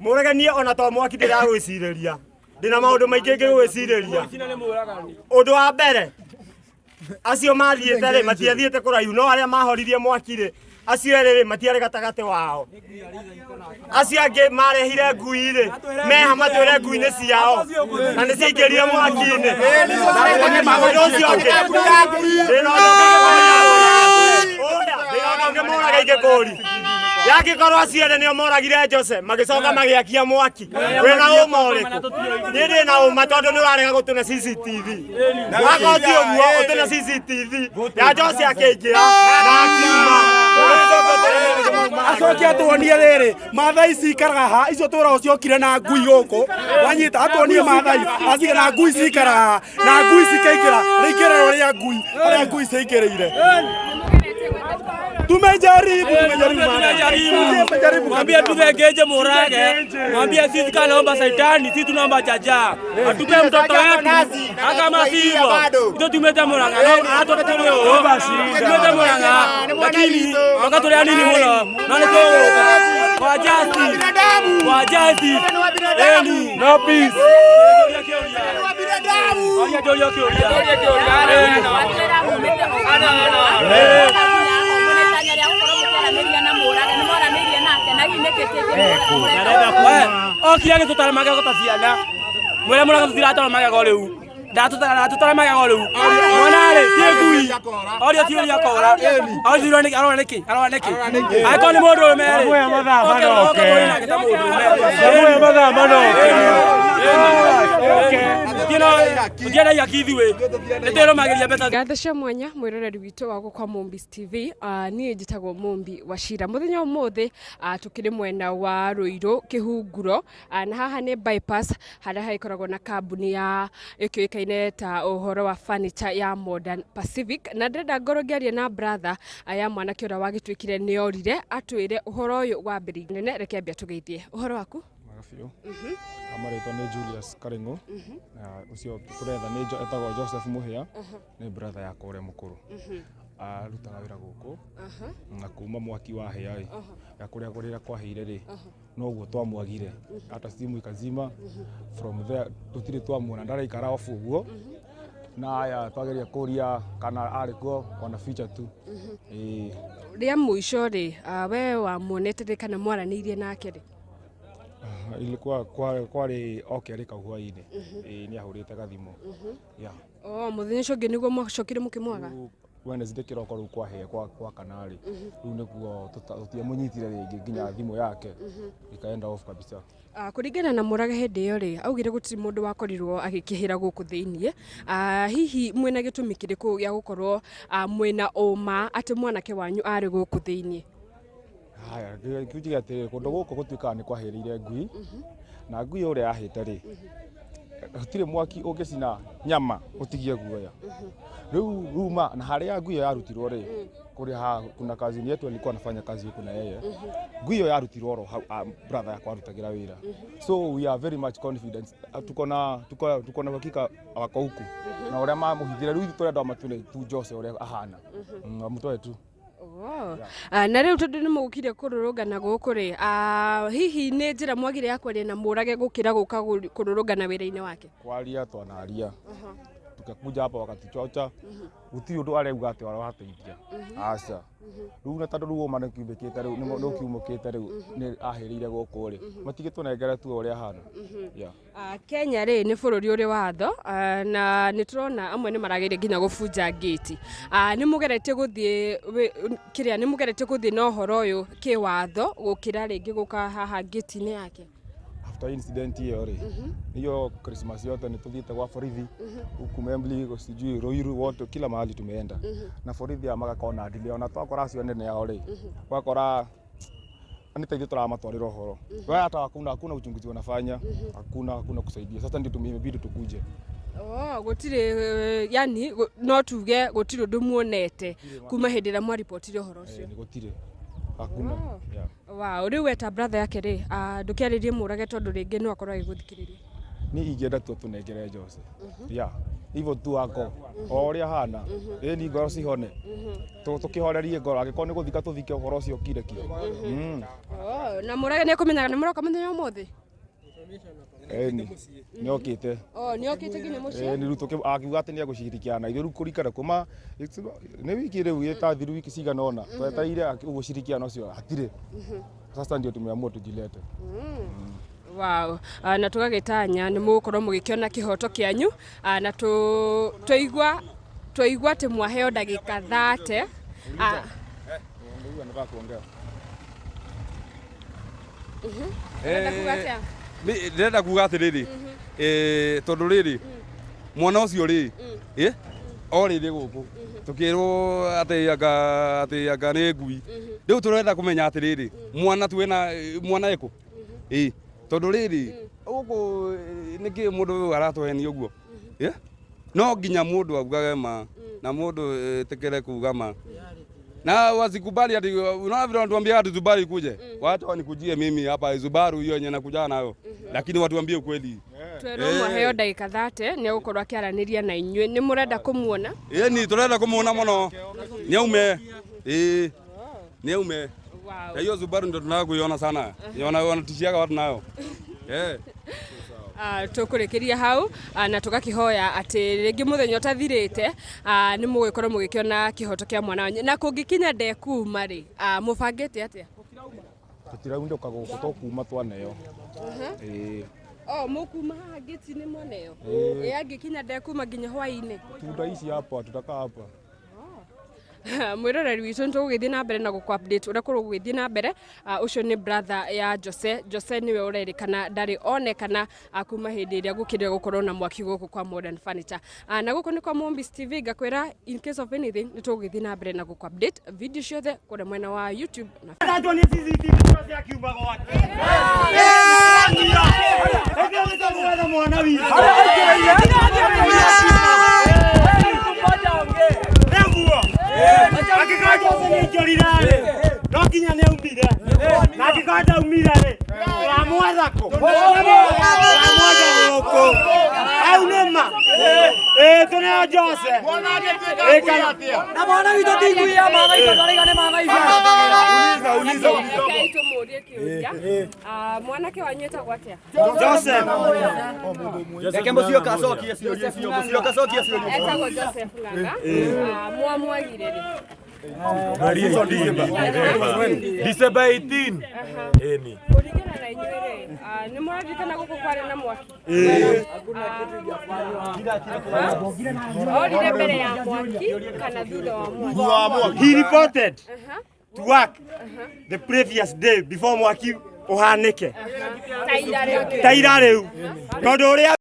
Mũrage niĩ ona to mwaki ndĩragwĩcirĩria. Ndĩna maũndũ maingĩ ngĩgwĩcirĩria. Ũndũ wa mbere, acio mathiĩte rĩ, matiathiĩte kũraihu, no arĩa mahoririe mwaki rĩ, acio erĩ rĩ, matiarĩ gatagatĩ wao. Acio angĩ marehire ngui rĩ, meha matwĩre ngui nĩ ciao na nĩ ciaingĩrire mwaki-inĩ. Ũndũ ũcio ũngĩ, ndĩna ũndũ ũngĩ Oya, ndĩna ũndũ ũngĩ mũraga ingĩkũri. Yangĩkorwo acio erĩ nĩo moragire Jose, magĩcoka magĩakia mwaki. Wĩna ũma ũrĩkũ? Niĩ ndĩna ũma tondũ nĩ ũrarega gũtũne CCTV. Wakorwo ti ũguo ũtũne CCTV ya Jose akĩingĩra na akiuma. Acoke atuonie rĩrĩ Mathai cikaraga ha icio twĩragwo ciokire na ngui gũkũ wanyita atuonie Mathai acige na ngui cikaraga ha na ngui cikaingĩra rĩingĩrĩro rĩa ngui harĩa ngui ciaingĩrĩire. Tumejaribu, tumejaribu, tumejaribu. Mwambie tuvengeje murage, mwambie sisi kama naomba saitani, sisi tunaomba jaja. Atupe mtoto wetu kama sivyo. Ndio tumete muranga. Hata tume tumete muranga. Lakini wakati nini muno? Na ni kwa justice. Kwa justice. Eni. No peace. Oria kĩũria kĩũria. Watwĩra mumĩte itanya rĩa gũkorwo mũkĩaranĩria na Mũrage, nĩ mwaranĩirie nake na hihi nĩkĩ kĩngĩ mũreka? Okire agĩtũtara magego ta ciana. Mwĩre mũraga tũtiratara magego rĩu. Ndatũtara magego rĩu. Mwana rĩ, ti ngui. Oria ciũria kora. Oria nĩkĩ, arora nĩkĩ, arora nĩkĩ. Angĩkorwo nĩ mũndũrũme rĩ. Mamwe mathaa Oke manoke. oke nake ta mũndũrũme. Mamwe mathaa manoke. Tũtienda ihaki ithuĩ. Nĩtwĩrũmagĩria mbeca. Ngatho cia mwanya mwĩroreri witũ wa gũkwa Mombis TV. Niĩ njĩtagwo Mombi Wachira. Mũthenya ũmũthĩ tũkĩrĩ mwena wa Ruiru Kĩhunguro, na haha nĩ bypass harĩa hagĩkoragwo na kambuni ya ĩkĩũĩkaine ta ũhoro wa furniture ya Modern Pacific, na ndĩrenda ngorwo ngĩaria na brother ya mwanake ũrĩa wagĩtuĩkire nĩ orire atwĩre ũhoro ũyũ wambĩrĩirie nene. Reke ambia tũgeithie ũhoro waku. Mwega biũ. Marĩtwa nĩ Julius Karĩng'ũ. Na ũcio tũretha nĩ etagwo Joseph Mũhĩa, nĩ brother yakwa ũrĩa mũkũrũ. Arutaga wĩra gũkũ na kuma mwaki wahĩa ĩ, ya kũrĩa kũrĩa kwahĩire rĩ, noguo twamwagire, hata simu ikazima. From there tũtirĩ twamuona, ndaraikara off ũguo na aya twageria kũria kana arĩ kuo ona feature tu. Ĩĩ. Rĩa mũico rĩ, we wamuonete rĩ kana mwaranĩirie nake rĩ? Ilikuwa kwarĩ o kerĩ kau hwaĩ-inĩ. Ĩĩ, nĩ ahũrĩte gathimũ. Yeah. Oh, mũthenya ũcio ũngĩ nĩguo mwacokire mũkĩmwaga? Rĩu Wednesday kĩroko rĩu kwahĩa kwa kana rĩ, rĩu nĩguo tũtiamũnyitire rĩngĩ nginya thimũ yake ikaenda off kabisa. Kũringana na Mũraga hĩndĩ ĩyo rĩ, augire gũtirĩ mũndũ wakorirwo agĩkĩhĩra gũkũ thĩiniĩ. Hihi mwĩna gĩtũmi kĩrĩkũ gĩa gũkorwo mwĩna ũma atĩ mwanake wanyu arĩ gũkũ thĩiniĩ? Haya, njuge atĩrĩrĩ, kũndũ gũkũ gũtuĩkaga nĩ kwahĩrĩire ngui, na ngui ũrĩa yahĩte rĩ, gũtirĩ mwaki ũngĩcina nyama ũtigie guoya. Rĩu ruma na harĩa ngui ĩyo yarutirwo rĩ, kũrĩa ha kuna cousin yetu alikuwa anafanya kazi huku na yeye. Ngui ĩyo yarutirwo oro hau brother yakwa arutagĩra wĩra. So we are very much confident. Tuko na uhakika wako huku. Na ũrĩa mamũhithire rĩu ithuĩ tũrenda matune tu Jose ũrĩa ahana. Mamũtwae tu. Oh. Na rĩu tondũ nĩ mũgũkire kũrũrũngana gũkũ rĩ, hihi nĩ njĩra mwagire ya kwaria na Mũrage gũkĩra gũka kũrũrũngana wĩra-inĩ wake? Kwaria twanaria, tukakuja hapa wakatuchocha, gũtirĩ ũndũ arauga atĩ arateithia, aca. Rĩu na tondũ rĩu ũma nĩ kiumbĩkĩte, rĩu nĩ ũkiumũkĩte, rĩu nĩ ahĩrĩire gũkũ rĩ, matigĩtũnengere tu ũrĩa ahana, yeah. Kenya rĩ nĩ bũrũri ũrĩ watho, na nĩ tũrona amwe nĩ marageria nginya gũbunja ngĩti. Nĩ mũgeretie gũthiĩ kĩrĩa, nĩ mũgeretie gũthiĩ na ũhoro ũyũ kĩwatho gũkĩra rĩngĩ gũka haha ngĩti-inĩ yake? After incident ĩyo rĩ, hiyo Christmas yote nĩ tũthiĩte gwa borithi huku Membley, sijui Ruiru, wote kila mahali tumeenda na borithi aya magakorwo na delay, ona twakora acio anene ao rĩ, wakora nĩ ta ithuĩ tũramatwarĩra ũhoro we, hata hakuna uchunguzi wanafanya, hakuna kusaidia. Sasa ndio tumebidi tukuje. Oh, gũtirĩ yani no tuge gũtirĩ ũndũ muonete kuma hĩndĩ ĩrĩa mwaribotire ũhoro ũcio? Nĩ gũtirĩ, hakuna, yeah. Wow, rĩu weta brother yake rĩ, ndũkĩarĩrie Mũrage tondũ rĩngĩ no akorwo agĩgũthikĩrĩria. Ni ingĩenda tu tũnengere Jose. Yeah. Hivyo tu ako. O ũrĩa hana. Ĩni ngoro cihone. Tũkĩhorerie ngoro angĩkorwo nĩ gũthika tũthike ũhoro ũcio ũkire ki. Oh, na mũrage nĩ ekũmenyaga nĩ mũroka mũthenya ũmũthĩ? Ĩni. Nĩ okĩte. Oh, nĩ okĩte nginya mũciĩ? Nĩ rĩu akiuga atĩ nĩ egũcirikiana ithuĩ rĩu kũringana kuma nĩ wiki rĩu ĩtathiru wiki cigana ũna twetereire ũcirikiano ũcio hatirĩ. Sasa ndio tumeamua tujilete. Wow. Na tũgagĩtanya nĩ mũgũkorwo mũgĩkĩona kĩhoto kĩanyu na twaigua twaigua atĩ mwaheo ndagĩka 30. Huyu anataka kuongea. Ũrenda kuga atĩa? Ndĩrenda kuga atĩrĩrĩ, tondũ rĩrĩ mwana ũcio rĩ orĩrĩ gũkũ tũkĩrwo atĩ anga nĩ ngui. Rĩu tũrenda kũmenya atĩrĩrĩ mwana tuena mwana ĩkũ tondũ rĩrĩ gũkũ nĩkĩ mũndũ ũyũ aratũhenia ũguo? No nginya mũndũ augage ma na mũndũ etĩkĩre kuga ma na wasikubali ati unaona vile wanatuambia ati Subaru ikuje. Wacha wanikujie mimi hapa Subaru hiyo yenye nakuja nayo. Lakini watuambie ukweli. Twerwo mwaheo ndagĩka 30 nĩ egũkorwo akĩaranĩria na inyuĩ. Nĩ mũrenda kũmuona? Ni turenda kumuona muno. Ni aume. Ni aume. Wow. Na hiyo Subaru ndio tunataka kuiona sana. Yona wanatishiaga watu nayo. Tũkũrĩkĩria hau na tũgakĩhoya atĩ rĩngĩ mũthenya ũtathirĩte nĩ mũgũgĩkorwo mũgĩkĩona kĩhoto kĩa mwana wanyu. Na kũngĩkinya ndekuma rĩ, mũbangĩte atĩa? Tũtiraundũka gũkũ tũkuma twaneo. Oh, mũkuma haha ngĩti-inĩ mwaneo? Angĩkinya ndekuma nginya hwaĩ-inĩ. Tutaishi hapa, tutakaa hapa. Mwĩroreri witũ nĩ tũgũgĩthiĩ na mbere na gũkũ update ũrĩa kũrĩ gũgĩthiĩ na mbere. Ũcio nĩ brother ya Jose. Jose nĩwe ũrerĩkana ndarĩ onekana kuma hĩndĩ ĩrĩa gũkĩrĩ gũkorwo na mwaki gũkũ kwa Modern Furniture. Na gũkũ nĩ kwa Mombis TV ngakwĩra in case of anything nĩ tũgũgĩthiĩ na mbere na gũkũ update video ciothe kũrĩa mwena wa YouTube na Ndatwo nĩ CCTV ciothe akiuma gwake. Ĩndĩ mwana witũ. Nĩguo. Angĩkorwo Jose nĩ aingĩrire rĩ, no nginya nĩ aumire. Na angĩkorwo ndaumire rĩ, tũramwetha kũ? Tũramwetha gũkũ. Hau nĩ ma. Tũneo Jose. Na mwana witũ ti ngui ya Maathai tondũ arauga nĩ Maathai. Uliza. Rekei tũmũrie kĩũria. Mwanake wanyu etagwo atĩa? Joseph. Reke mũcioka acokie ciũria icio, mũcioka acokie ciũria. Etagwo Joseph Ng'ang'a. Mwamwagire rĩ? December 18. Ĩni. Kũringana na inyuĩ rĩ, nĩ mũraririkana gũkũ kwarĩ na mwaki? Orire mbere ya mwaki kana thutha wa mwaki? He reported to work the previous day before mwaki ũhanĩke. Ta ira rĩu. Ta ira rĩu. Tondũ ũrĩa